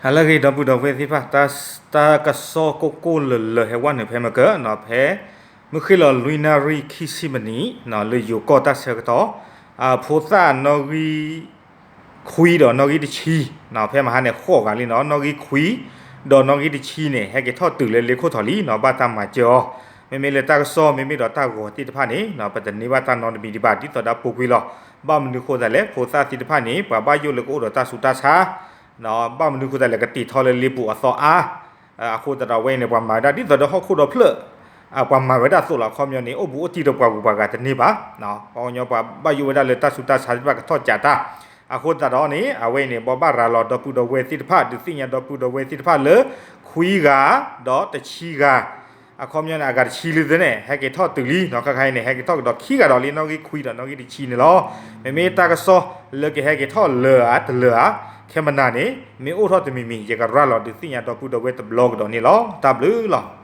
ဟါလၢအဂ့ၤ ဒီပုၢ်ဒီဝဲၢ်သ့ၣ်တဖၣ်, တၢ်ကစီၣ်ကိၢ်ကိၢ်လၢၤလၢၤဟဲဝဲနုာ်ဖဲမုၢ်ကၢနီၤ, ဖဲမုၢ်ဃ့ၢ်လီၤလွံၢ်နၣ်ရံၣ်ခံဆံမံးနံးနီၤ, လၢယိၤကီၢ်တၢ်ဆၢကတီၢ်, အဖိသၣ်နီၣ်ဂံၢ်ခွံဒီးနီၣ်ဂံၢ်တဆံနီၤ, ဖဲမဟါန့ၣ်ဃိးဂၤလံနီၤ, နီၣ်ဂံၢ်ခွံဒီးနီၣ်ဂံၢ်တဆံန့ၣ် ဟဲက့ၤထီၣ်တုၤလၢလ့ခိၣ်ထီၣ်လံနီၤ, ဘၣ်တၢ်မၤစၢၤအီၤ, မ့မ့ၢ်လၢတၢ်ကစီၣ် မ့မ့ၢ်ဒီးတၢ်ဂီၤသ့ၣ်တဖၣ်န့ၣ်နီၤ, ပတန့ၢ်ဘၣ်တၢ်နီတမံၤဒံးဘၣ် ဒ်သိးဒီးပူၤကွံာ်လီၤ. ဘၣ်မနုၤဃိသတးလဲၣ်, ဖိသၣ်သ့ၣ်တဖၣ်န့ၣ် ပှၤဘၣ်ယိၣ်လၢကအိၣ်ဒီးတၢ်ဆူးတၢ်ဆါ ဘၣ်မနုၤဃိသတးလဲၣ် ကတ့ၢ်ထီၣ်လၢလ့ပူၤအသီအါ, အဃိသတးဒီးအဝဲအံၤန့ၣ် ပှၤမၤဝဲဒၣ်ဒ်သိးဒီးဟီၣ်ခိၣ်ဒီဖျၢၣ်, ပှၤမၤဝဲဒၣ်အသိးလီၤ. အခီပညီန့ၣ် အိၣ်ဘူးအိၣ်တံၢ်ဒီးပှၤဂုၤပှၤဂၤတန့ၢ်ဘၣ်, ပှၤကညီပှၤဘၣ်ယိၣ်ဝဲဒၣ်လၢတၢ်ဆူးတၢ်ဆါသ့ၣ်တဖၣ်ကထီၣ်ကးတၢ်, အဃိသတးဒီးန့ၣ် အဝဲအံၤန့ၣ် ဘၣ်ဘၣ်ရၤလီၤဒီပုၢ်ဒီဝဲၢ်သ့ၣ်တဖၣ် ဒုးသ့ၣ်ညါဒီပုၢ်ဒီဝဲၢ်သ့ၣ်တဖၣ်လၢ ခွံဂၤဒီးတဆံဂၤ အခီပညီန့ၣ် အဂၤတဆံလံသ့ၣ်န့ၣ် ဟဲက့ၤထီၣ်တုၤလံနီၤ, ခါခါအံၤန့ၣ် ဟဲက့ၤထီၣ်ကဒီးခံဂၤဒီးလံ နီၣ်ဂံၢ်ခွံဒီးနီၣ်ဂံၢ်တဆံန့ၣ်လီၤ. မ့မ့ၢ်တၢ်ကစီၣ်လၢကဟဲက့ၤထီၣ်လၢာ်ဧါတလၢာ်ဧါ, ခဲမနၤန့ၣ် မ့ၢ်အိၣ်ထီၣ်တမံၤမံၤ ယကရၤလီၤဒုးသ့ၣ်ညါဒီပုၢ်ဒီဝဲၢ်တဘျီကဒီးန့ၣ်လီၤ. တၢ်ဘျုးလီၤ.